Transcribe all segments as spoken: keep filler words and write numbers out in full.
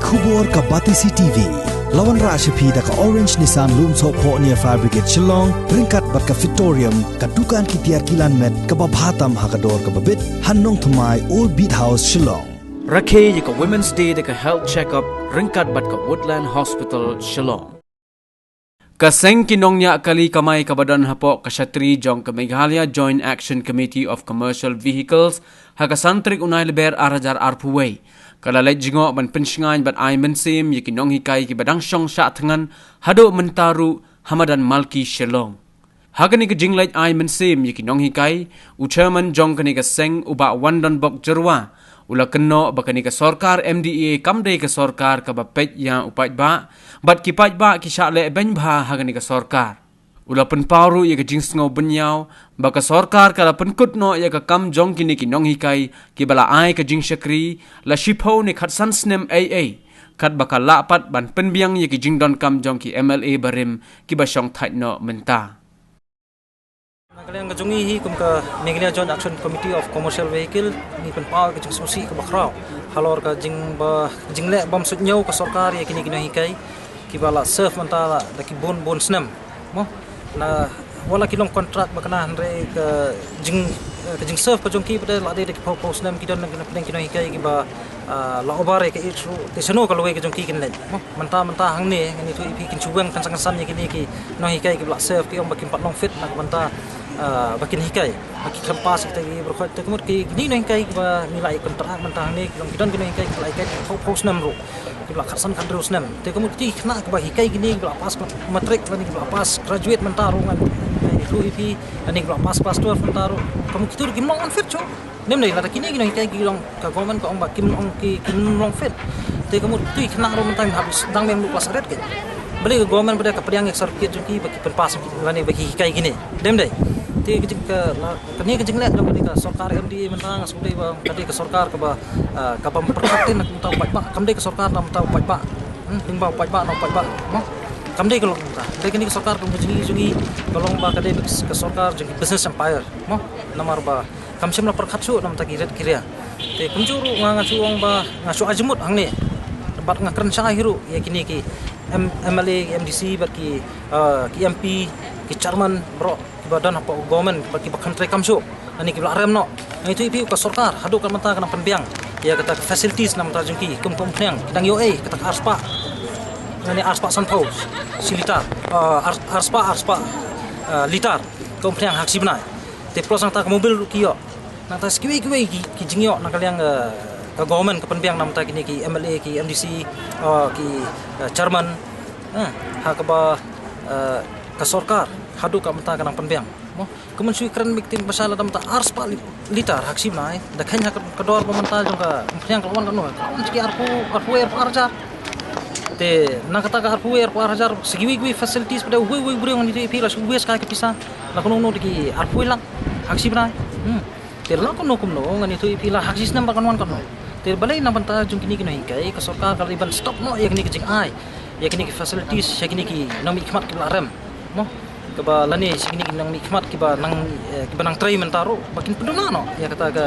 Khubor ka Batesi T V. La wanrah sha phi da ka Orange Nissan Lumsohphoh near Fire Brigade Shillong, ryngkat bad ka Fitorium, ka dukan ki tiar kilan met kaba bha tam ha ka dor kaba bit, ha Nongthymmai, Old Beat House, Shillong. Rakhe ïa ka Women's Day da ka health check-up ryngkat bad ka Woodland Hospital, Shillong. Ka seng ki nongñiah kali kamai kaba don hapoh ka shatri jong ka Meghalaya Joint Action Committee of Commercial Vehicles, ha ka san tarik u Nailaber ar hajar arphew wei, ka la leit jngoh ban pynshngaiñ bad ai mynsiem ïa ki nonghikai kiba dang shong shah thngan haduh mynta ruh ha madan Malki, Shillong. Ha kane ka jingleit ai mynsiem ïa ki nonghikai, u chairman jong kane ka seng, u Bah Wandonbok Jyrwa, u la kynnoh ba kane ka sorkar M D A kam dei ka sorkar kaba peit ïa u paidbah, bad ki paidbah ki shah leh beiñ bha ha kane ka sorkar. U la pynpaw ruh ïa ka jingsngew bynñiaw ba ka sorkar ka la pynkut noh ïa ka kam jong kine ki nonghikai kiba la ai ka jingshakri la shiphew ne khatsan snem ei ei, katba ka lah pat ban pynbiang ïa ki jingdonkam jong ki M L A barim kiba shong thait noh mynta. Na ka liang ka jong ngi hi kum ka Meghalaya Joint Action Committee of Commercial Vehicle, ngi pynpaw ka jingsngewsih kaba khraw halor ka jingba, jingleh bym suidñiew ka sorkar ïa kine ki nonghikai kiba la serve mynta la da ki bun bun snem, mo, na, wat la ki long contract ba kane, hynrei ka jing, ka jingserve ka jong ki pat la dei da ki phew phew snem, ki don na ki nonghikai kiba, ah, la over ïa ka age ruh, te shano ka lawei ka jong ki kin leit, mo. Mynta, mynta hangne ngan ïathuh ïa phi, kin shu weng kynsan kynsan ïa kine ki nonghikai kiba la serve, ki ong ba kim pat long fit na ka bynta, ah, ba kin hikai, ba ki khlem pass kita ki baroh khoit. Te ka mut kine ki nonghikai kiba ngi la ai contract mynta hangne, ki long, ki don ki nonghikai kiba la hikai phew phew snem ruh, kiba la khatsan khathynriew snem. Te ka mut ki khynnah kiba hikai kine kiba la pass matric lane kiba la pass graduate mynta ruh, ngan ïathuh ïa phi, lane kiba la pass class twelve mynta ruh, ka mut kito ruh kim long unfit shuh. Ym dei, lada kine ki nonghikai ki long, ka government ka ong ba kim long, ki, kim long fit, te ka mut ki khynnah ruh mynta ngim hap dang mem class eight ki. Balei ka government pat ka pdiang ïa ka certificate jong ki ba ki pynpass lane ba ki hikai kine? Ym dei. Te ka jing, ka la, kane ka jingleh jong kane ka sorkar M D A mynta nga sngewdei ba ka dei ka sorkar kaba, ah, kabym pyrkhat te na ka bynta u paidbah, kam dei ka sorkar na ka bynta u paidbah. Hmm, lyngba u paidbah, na u paidbah, mo. Kam dei ka long mynta. Dei kane ka sorkar ka long ka jong ngi, jong ngi, ka long ba ka dei ka sorkar jong ki business empire, mo. Namar ba kam shym la pyrkhat shuh na ka bynta ki rit ki ria. Te kumjuh ruh nga, nga shu ong ba nga shu ai jingmut hangne bad nga kren shai hi ruh ïa kine ki M-, M L A, M D C bad ki, ah, ki M P, ki chairman baroh kiba don hapoh government bad kiba kyntrei kam shuh, lane kiba la rem noh. Nga ïathuh ïa phi, ka sorkar haduh ka mynta ka nang pynbiang ïa kata ka facilities na ka bynta jong ki, kum ka umphniang, ki dang ïoh ei kata ka arspah, lane arspah sanphew shi litar, ah, ar-, arspah, arspah, ah, litar ka umphniang ha ka shi bnai. Te plus nangta ka mobil ruh ki ïoh. Nangta sa kiwei kiwei ki, ki jingïoh na ka liang, eh, ka government ka pynbiang na ka bynta kine ki M L A, ki M D C, eh, ki, eh, chairman, eh, ha kaba, eh, ka sorkar haduh ka mynta ka nang pynbiang, mo. Ka mynshuwa kren bik ting ba sha lada mynta arspah li-, litar ha ka shi bnai, da kheiñ ha ka, ka dor ba mynta jong ka umphniang ka la wan katno, ka la wan sha ki arphew, arphew wei, arphew ar hajar. Te na kata ka arphew wei, arphew ar hajar, sa kiwei kiwei facilities pat, uwei uwei u briew ngan ïathuh ïa phi la shu waste kai ka pisa la kumno kumno da ki arphew wei lak ha ka shi bnai. Hmm. Te la kumno kumno ngan ïathuh ïa phi la ha ka shi snem ba kan wan katno. Te balei na ka bynta jong kine ki nonghikai ka sorkar ka la dei ban stop noh ïa kine ki jingai, ïa kine ki facilities sha kine ki nongmihkhmat kiba la rem, mo, kaba lane sha kine ki nongmihkhmat kiba nang, eh, kiba nang trei mynta ruh ba kin pynduna noh ïa kata ka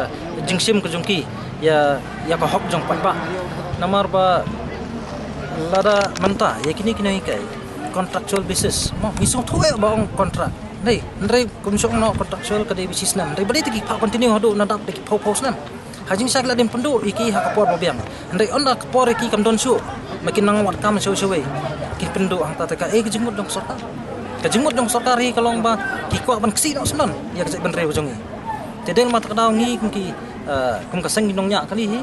jingshim ka jong ki ïa, ïa ka hok jong paidbah. Namar ba lada mynta ïa kine ki nonghikai contractual basis, mo, ngi sngewthuh ïa ba ong contract. Hynrei, hynrei kum shu ong noh contractual ka dei ba shi snem. Hynrei balei te ki phah continue haduh na dap da ki phew phew snem? Ha jingshai la dei pynduh ïa ki ha ka por ba biang. Hynrei ynda ka por ïa ki kam don shuh, ma kin nang wad kam shawei shawei, kin pynduh hangta. Te kaei ka jingmut jong ka sorkar? Ka jingmut jong ka sorkar hi ka long ba ki kwah ban ksih noh syndon ïa ka jaitbynriew ka jong ngi. Te dei ma kata ka daw ngi kum ki, eh, kum ka seng ki nongñiah kali hi,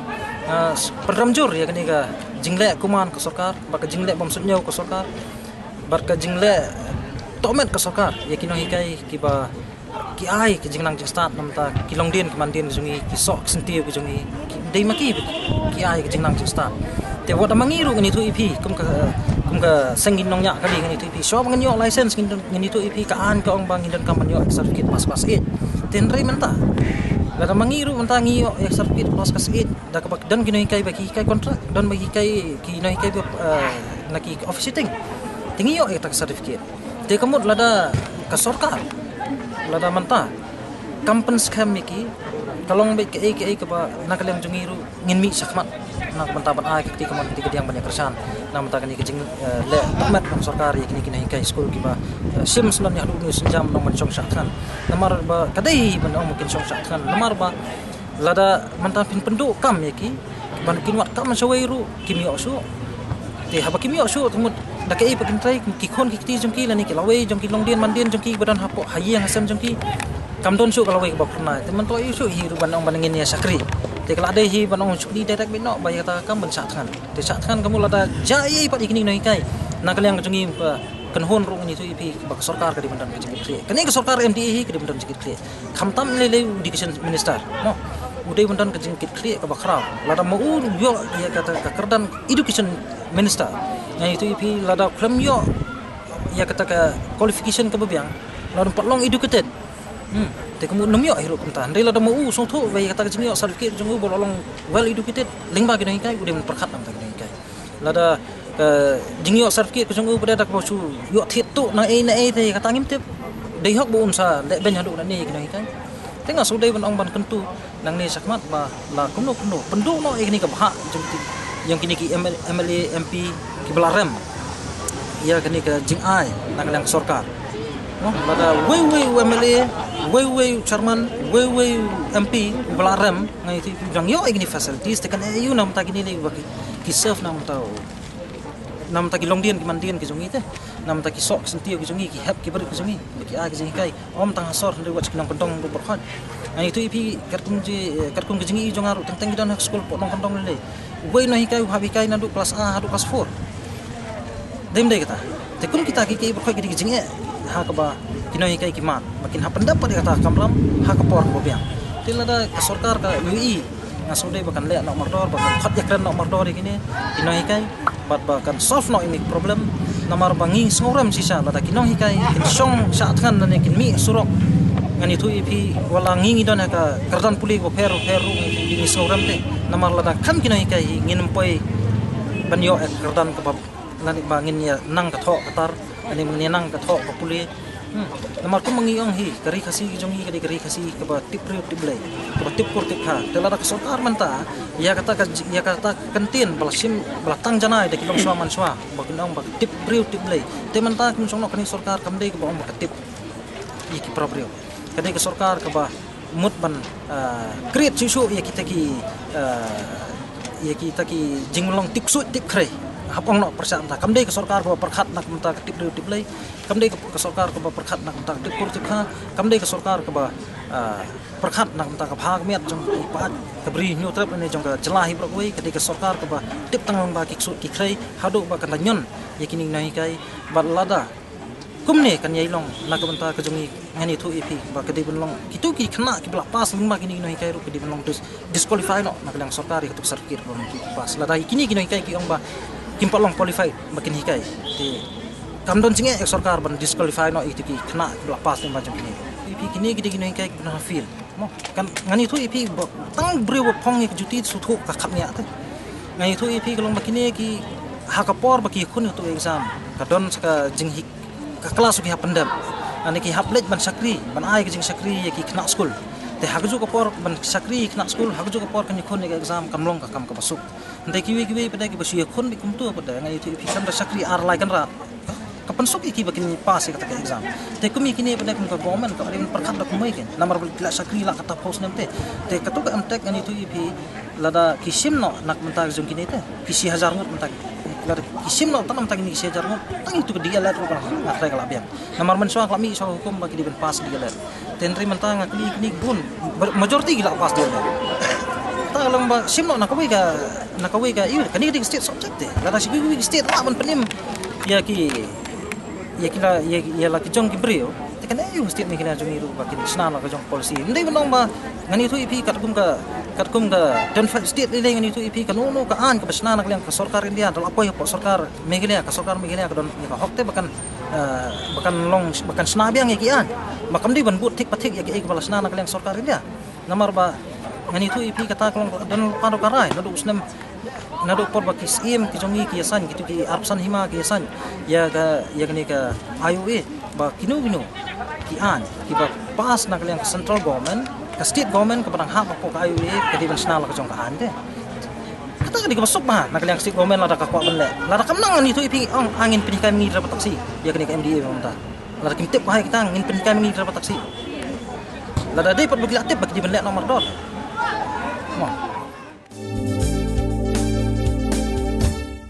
eh, pynrem jur ïa kane ka jingleh kuman ka sorkar bad ka jingleh bym suidñiew ka sorkar bad ka jingleh tohmet ka sorkar ïa ki nonghikai kiba ki ai ka jingnang jingstad na ka bynta ki longdien ki mandien ki jong ngi, ki soh ki syntiew ki jong ngi, ki dei ma ki, ki ai ka jingnang jingstad. Te wat da ma ngi ruh ngan ïathuh ïa phi kum ka, kum ka seng ki nongñiah kali, ngan ïathuh ïa phi, shuwa ba ngan ïoh license ngan, ngan ïathuh ïa phi ka aiñ ka ong ba ngi donkam ban ïoh certificate pass class eight. Te hynrei mynta lada ma ngi ruh mynta ngi ïoh ïa certificate pass class eight da kaba don ki nonghikai ba ki hikai contract, don ba ki hikai ki nonghikai ba, eh, na ki office shooting. Te ngi ïoh ïa kata ka certificate. Te ka mut lada ka sorkar, lada mynta kam pynskhem ïa ki, ka long beit kaei kaei kaba na ka liang jong ngi ruh ngin mih shakhmat. Na ka bynta ban ai ka kti kamon ka kti kadiang ban ïa kyrshan na ka bynta kane ka jing, eh, leh tang met na ka sorkar ïa kine ki nonghikai skul kiba, eh, shim syndon ïa haduh une u sienjam ban ong ban shong shah thngan. Namar ba ka dei ban ong ba kin shong shah thngan namar ba lada mynta phin pynduh kam ïa ki ban kin wad kam shawei ruh kim ïoh shuh. Te haba kim ïoh shuh te mut da kaei pat kin trei, ki khun ki kti jong ki lane ki lawei jong ki, longdien mandien jong ki ba don hapoh ha ïing ha sem jong ki. Kam don shuh ka lawei kaba kyrnai. Te mynta ïoh shuh hi ruh ban ong ban ngin ïa shakri. Te ka la dei hi ban ong shukri direct beit noh ba ïa kata ka kam ban shah thngan. Te shah thngan ka mut lada jia ei ei pat ïa kine ki nonghikai na ka liang ka jong ngi ba kynhun ruh ngan ïathuh ïa phi ba ka sorkar ka dei ban don ka jingkitkhlieh. Kane ka sorkar M D A hi ka dei ban don jingkitkhlieh. Khamtam lei lei u education minister, mo. U dei ban don ka jingkitkhlieh kaba khraw. Lada ma u ïoh ïa kata ka kyrdan education minister, ngan ïathuh ïa phi lada khlem ïoh ïa kata ka qualification kaba biang, lada pat long educated. Hmm. Te ka mut nym ïoh hi ruh kumta. Hynrei lada ma u sngewthuh ba ïa kata ka jingïoh certificate jong u ba la long well educated, lyngba ki nonghikai u dei ban pyrkhat na ka bynta ki nonghikai. Lada ka jingïoh certificate ka jong u pat da kaba shu ïoh thied tuh na ei na ei te kata ngim tip. Dei hok ba un sa leh beiñ haduh na ne ki nonghikai. Te nga shu dei ban ong ban kyntu nangne shakhmat ba la kumno kumno pynduh noh ïa kine ka bhah jong ki, jong kine ki M L A, M P kiba la rem ïa kane ka jingai na ka liang ka sorkar. No, lada wei wei u M L A, wei wei u chairman, wei wei u M P uba la rem, ngan ïathuh ïa phi ba ïoh ïa kine facilities te kan ïoh na ka bynta kine lei ba ki, ki serve na ka bynta u na ka bynta ki longdien ki mandien ki jong ngi te, na ka bynta ki soh ki syntiew ki jong ngi, ki hep ki barit ki jong ngi, ba ki ai ki jinghikai ym tang ha sor hynrei wat sha ki nongkyndong ruh baroh. Ngan ïathuh ïa phi katkum ji, eh, katkum ka jingïohi jong nga ruh teng teng ki don ha ka skul hapoh nongkyndong lei lei. Uwei u nonghikai u hap hikai naduh klas A haduh klas four. Dei ym dei kata? Te kum kita kiei kiei baroh ki dei ki jingeh ha kaba ki nonghikai ki mad ba kin hap pyndep pat ïa kata ka kamram ha ka por kaba biang. Te lada ka sorkar ka ïohi, nga sngewdei ba kan leh noh mardor, ba kan khot ïakren noh mardor ïa kine ki nonghikai bad ba kan solve noh ïa kine ki problem. Namar ba ngi sngewrem shisha lada ki nonghikai kin shong shah thngan lane kin mih surok. Ngan ïathuh ïa phi wat la ngi ngi don ha ka kyrdan pule ba pher ba pher ruh ngi, ngi sngewrem te. Namar lada kham ki nonghikai hi ngin ym poi ban ïoh ïa ka kyrdan kaba lane ba ngin ïa nang ka thoh ka tar, lane ba ngin ïa nang ka thoh ka pule. Hmm. Namar kum ma ngi ong hi, ka Ri Khasi ki jong ngi ka dei ka Ri Khasi kaba tip briew tip Blei, kaba tip kur tip kha. Te lada ka sorkar mynta ïa kata ka, ïa kata ka ktien ba la shim, ba la tang janai da ki longshuwa manshuwa ba kin ong ba ka tip briew tip Blei. Te mynta kum shong noh kane ka sorkar kam dei kaba ong ba ka tip ïa ki para briew. Ka dei ka sorkar kaba mut ban, ah, create shuh shuh ïa kita ki, ah, ïa kita ki jinglong tip ksuid tip khrei. Hap ong noh pyrshah mynta kam dei ka sorkar kaba pyrkhat na ka bynta ka tip briew tip Blei. Kam dei ka, ka sorkar kaba pyrkhat na ka bynta ka tip kur tip kha. Kam dei ka sorkar kaba, ah, pyrkhat na ka bynta ka bha ka miat jong ki paid ka Bri Hynñiewtrep lane jong ka jylla hi baroh kawei. Ka dei ka sorkar kaba tip tang lyngba ki ksuid ki khrei haduh ba kan da ñion ïa kine ki nonghikai bad lada kumne kan ïai long na ka bynta ka jong ngi, ngan ïathuh ïa phi ba ka dei ban long kito ki khynnah kiba la pass lyngba kine ki nonghikai ruh ka dei ban long dis-, disqualify noh na ka liang sorkar ïa kato ka certificate ba ki pass. Lada ïa kine ki nonghikai ki ong ba kim pat long qualified ba kin hikai, te kam don jingeh ïa ka sorkar ban disqualify noh ïa kito ki khynnah kiba la pass lyngba jong kine. Ïa phi kine ki dei ki nonghikai kiba na field. Mo, kan ngan ïathuh ïa phi ba tang briew ba phong ïa ka juti shu thuh ka khapngiah te. Ngan ïathuh ïa phi ka long ba kine ki ha ka por ba ki khun ïa kato exam ka don sa ka jinghi ka klas ki hap pyndep. Lane ki hap leit ban shakri, ban ai ka jingshakri ïa ki khynnah skul. Te ha kajuh ka por ban shakri ïa ki khynnah skul, ha kajuh ka por kan ïakhun ïa ka exam kam long ka kam kaba suk. Hynrei kiwei kiwei pat de kiba shu ïakhun beit kumto pat de, ngan ïathuh ïa phi, kan da shakri ar lai kynrad. Ka pynsuk ïa ki ba kin pass ïa kata ka exam. Te kum ïa kine pat de kum ka government ka dei ban pyrkhat da kumwei kein. Namar ba ki la shakri la kata post ne em te. Te kato ka M Tech ngan ïathuh ïa phi, lada ki shim noh na ka bynta ka jong kine te, ki shi hajar ngut mynta. Lada ki shim noh tang na ka bynta kine ki shi hajar ngut, tang ïa kato ka D L Ed ruh ka la, nga trai ka la biang. Namar mynshuwa ka la mih sha ka hukum ba ki dei ban pass D L Ed. Te hynrei mynta nga kylli kine ki bun, majority ki la pass D L Ed. Te ka long ba shim noh na kawei ka, na kawei ka, ïa kane ka dei ka state subject te. Lada shi kiwei ki state lah ban pynim ïa ki, ïa ki la, ïa, ïa la ki jong ki briew. Te kane ïa u state Meghalaya jong ngi ruh ba kin shna la ka jong policy. Ym dei ban ong ba ngan ïathuh ïa phi katkum ka, katkum ka twenty-five state lei lei, ngan ïathuh ïa phi kano kano ka aiñ kaba shna na ka liang ka sorkar India, da la poi hapoh sorkar Meghalaya, ka sorkar Meghalaya ka don ïa ka hok te ba kan, eh, ba kan long, ba kan shna biang ïa ki aiñ. Ba kam dei ban bud thik pa thik ïa kiei kiba la shna na ka liang sorkar India. Namar ba ngan ïathuh ïa phi kata ka long ka la don lypa da ka rai naduh u snem, naduh por ba ki syiem ki jong ngi ki ïasaiñ, kito ki arphew san hima ki ïasaiñ ïa ka, ïa kane ka I O A, ba kino kino ki aiñ kiba pass na ka liang ka central government, ka state government kaba dang hap hapoh ka I O A ka dei ban shna la ka jong ka aiñ te. Ta ka dei kaba suk bha na ka liang ka state government lada ka kwah ban leh. Lada kam nang ngi tu i phi ong ngin pynhikai ma ngi driver taxi. Ïa kane ka M D A ba mynta. Lada kim tip ba hai kita ngin pynhikai ma ngi driver taxi. Lada dei pat ba ki la tip ba ki dei ban leh noh mardor.